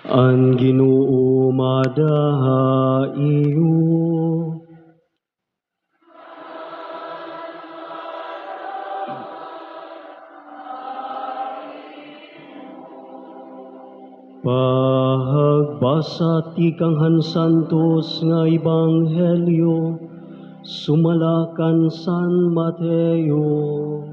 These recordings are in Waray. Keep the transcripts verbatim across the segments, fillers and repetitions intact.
An Ginoo mada ha iyo. Pahagbasa tikang han Santos nga Ebanghelyo sumala kan San Mateo.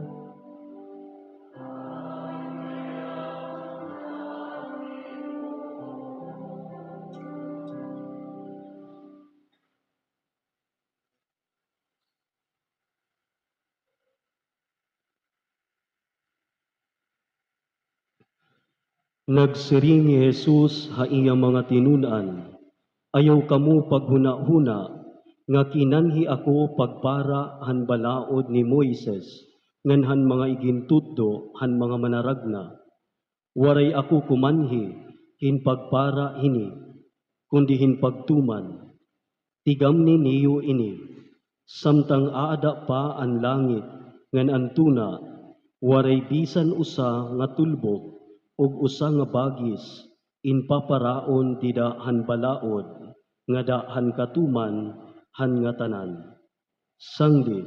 Nagsiring hi Jesus ha iya mga tinun-an, "Ayaw kamo paghunahuna nga kinanhi ako pagpara han balaod ni Moises ngan han mga igintutdo han mga manaragna. Waray ako kumanhi hin pagpara hini, kundi hin pagtuman. Tigamni niyo ini, samtang aada pa an langit ngan an tuna, waray bisan usa nga tulbok ug usa nga bagis in paparaon dida han balaod ngada han katuman han ngatanan. Sanglit,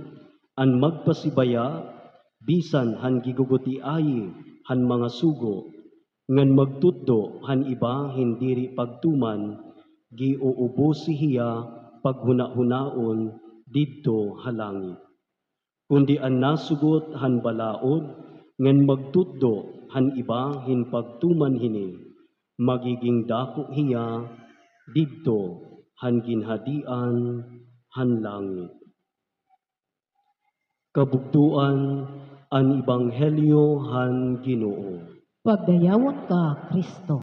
an magpasibaya bisan han gigugutiayi han mga sugo, ngan magtutdo han iba hin diri pagtuman, giuubosi hiya paghunahunaon didto ha langit. Kundi an nasugot han balaod ngan magtutdo han iba hin pagtuman hini, magiging dako hiya didto han ginhadian han langit." Kabugtoan, an Ebanghelyo han Ginoo. Pagdayawon ka, Kristo.